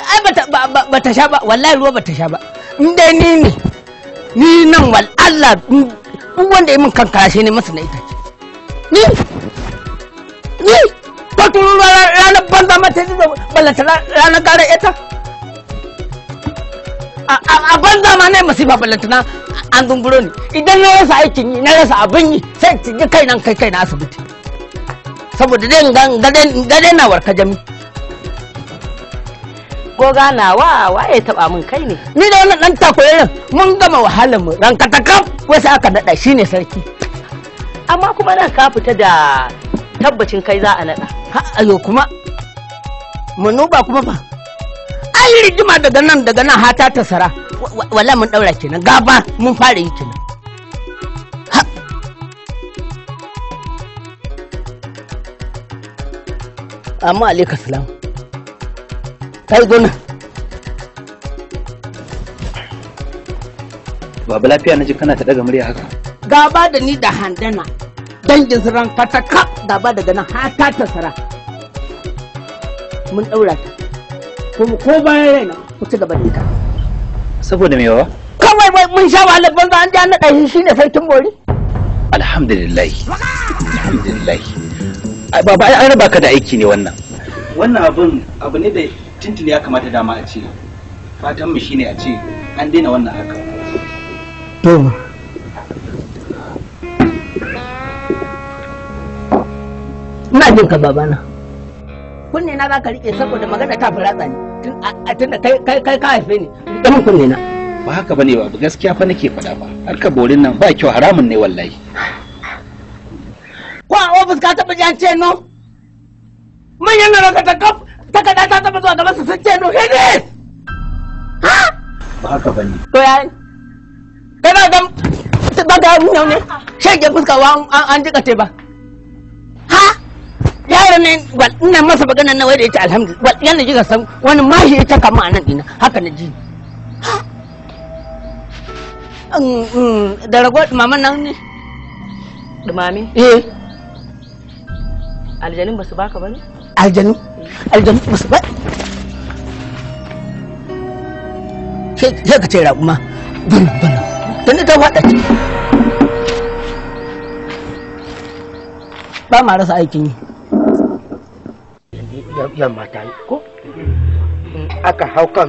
Ai bata sha ba, wallahi ruwa bata sha ba. In dai ni ne, ni nan wal Allah duk wanda ya min kankara shi ne masa na itace. Ni ko tururuwa ranar banza mata ji ballanta ranar gara ita. A banza ma na yi masifa ballanta na an zunguro ni. Idan na rasa aikin yi, na rasa abin yi, sai in ji kai nan kai na asibiti. Saboda dai ga dai na warka jami. Goga nawa waye taba min kai ne? Ni da wannan dan takoyar mun gama wahalar mu ran katakam wasu aka nada shine sarki. Amma kuma nan ka fita da tabbacin kai za a nada. Ha ayo kuma manuba kuma fa. Ai rigima daga nan hata ta sara. Wallahi mun daura kenan gaba mun fara yi kenan. Amma alaika salam. Kai gona. Baba lafiya naji kana ta daga murya haka. Gaba da ni da handana. Dangin su ran kataka gaba daga nan hata ta sara. Mun daura ta. Kuma ko bayan raina ku ci gaba da ita. Saboda me baba? Kawai wai mun sha wahalar banza an ji an naɗa shi shine sarkin bori. Alhamdulillah. Alhamdulillah. Ai baba ai an raba ka da aiki ne wannan. Wannan abun abu ne da tuntuni ya kamata dama a ce fatan mu shine a ce an daina wannan haka. To ina jin ka babana. Kunne na za ka rike saboda magana ta fi ratsa ni tun da kai kai ka haife ni rike min kunne na. Ba haka bane ba, gaskiya fa nake faɗa ba. Harkar borin nan ba kyau, haramun ne wallahi. Ko a ofis ka taɓa ji an ce no? Manyan na ranka ta kaf takarda ta taɓa zuwa gaban su sun ce no hidis. Ha? Ba haka bane. To ya kana ga ba ga mun ne shege fuska wa an jika te ba. Ha? Yaron ne wal ina masa magana na wai da ita alhamdulillah wal yana jika san wani mashi ita kama anan dina haka na ji. Ha? Da rago maman nan ne. Dumame? Eh. Aljanin basu baka bane? Aljanu? Aljanu basu ba. Sai ka ce raƙuma. Bana bana. Tunda ta faɗa ce. Ba ma rasa aikin yi. Yamma ta yi ko? Aka hau kan